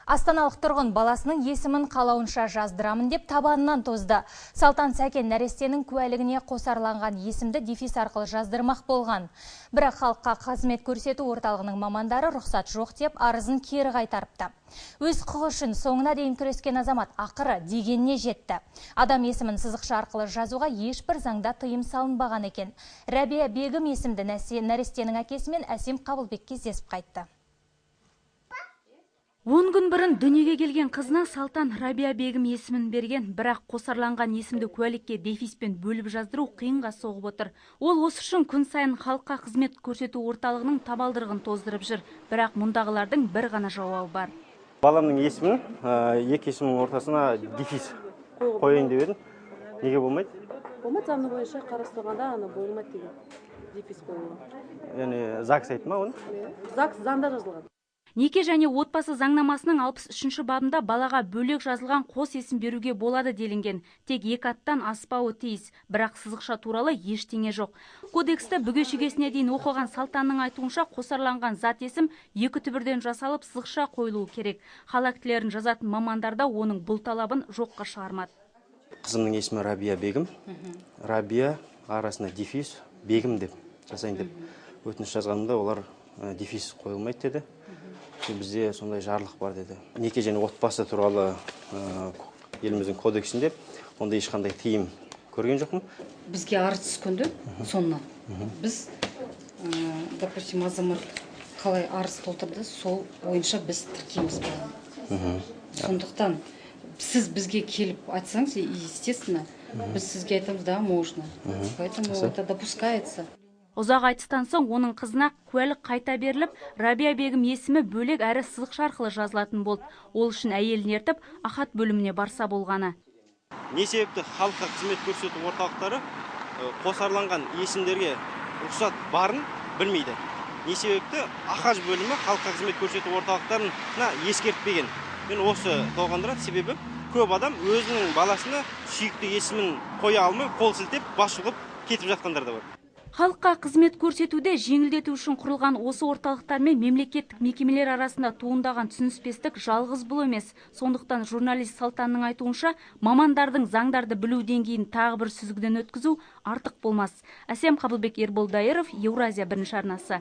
Астаналық тұрғын баласының есімін қалауынша жаздырамын деп табанынан тозды. Салтан Сәкен нәрестенің куәлігіне қосарланған есімді дефис арқылы жаздырмақ болған. Бірақ халыққа қызмет көрсету орталығының мамандары рұқсат жоқ деп арызын кері қайтарыпты. Өз құқығы үшін соңына дейін күрескен азамат ақыры дегеніне жетті. Адам есімін сызықша арқылы жазуға ешбір заңда тыйым салынбаған екен. Рәбия Бегім есімді нәрестенің әкесімен Әсем Қабылбек кездесіп қайтты. 10 күн бұрын дүниеге келген қызына Салтан Рабия Бегім есімін берген, бірақ қосарланған есімді куәлікке дефиспен бөліп жаздыру қиынға соғып отыр. Ол осы үшін күн сайын халыққа қызмет көрсету орталығының табалдырығын тоздырып жүр, бірақ мұндағылардың бір ғана жауабы бар. Баламның есімін, екі есімнің ортасына дефис қояйын деп едім. Неге болмайды? Болмайды, заңы бойынша қарастырғанда ана болмайды деген дефис қоюға. Яғни ЗАГС айтты ма оны? ЗАГС заңда жазылған. Неке және отбасы заңнамасының 63-ші бабында балаға бөлек жазылған қос есім беруге болады делінген. Тек екі аттан аспауы тиіс, бірақ сызықша туралы ештеңе жоқ. Кодексті бүге-шігесіне дейін оқыған Салтанның айтуынша қосарланған зат есім екі түбірден жасалып сызықша қойылуы керек. Хал актілерін жазатын мамандар да оның бұл талабын жоққа шығармады. Қызымның есімі Рабия Бегім. Рабия арасына дефис Бегім деп жасайын деп өтініш жазғанымда олар дефис қойылмайды деді. Бізде сондай жарлық бар деді. Неке және отбасы туралы еліміздің кодексінде онда ешқандай тыйым көрген жоқпын. Бізге арыз түскенде соннан біз, допустим, азамат қалай арыз толтырды, сол бойынша біз тіркейміз баланы. Сондықтан сіз бізге келіп айтсаңыз, естественно, біз сізге айтамыз, да, можно. Поэтому это допускается. Ұзақ айтыстан соң оның қызына куәлік қайта беріліп, Рабия Бегім есімі бөлек әрі сызықша арқылы жазылатын болды. Ол үшін әйелін ертіп, Ахат бөліміне барса болғаны. Не себепті халыққа қызмет көрсету орталықтары қосарланған есімдерге рұқсат барын білмейді? Не себепті Ахаж бөлімі халыққа қызмет көрсету орталықтарына ескертпеген? Мен осы толғандырады, себебі көп адам өзінің баласына сүйікті есімін қоя алмай, қол сілтеп, бас шұлғып кетіп жатқандар да бар. Халыққа қызмет көрсетуде жеңілдету үшін құрылған осы орталықтар мен мемлекеттік мекемелер арасында туындаған түсініспестік жалғыз бұл емес. Сондықтан журналист Салтанның айтуынша, мамандардың заңдарды білу деңгейін тағы бір сүзгіден өткізу артық болмас. Әсем Қабылбек, Ербол Дайыров, Еуразия бірінші арнасы.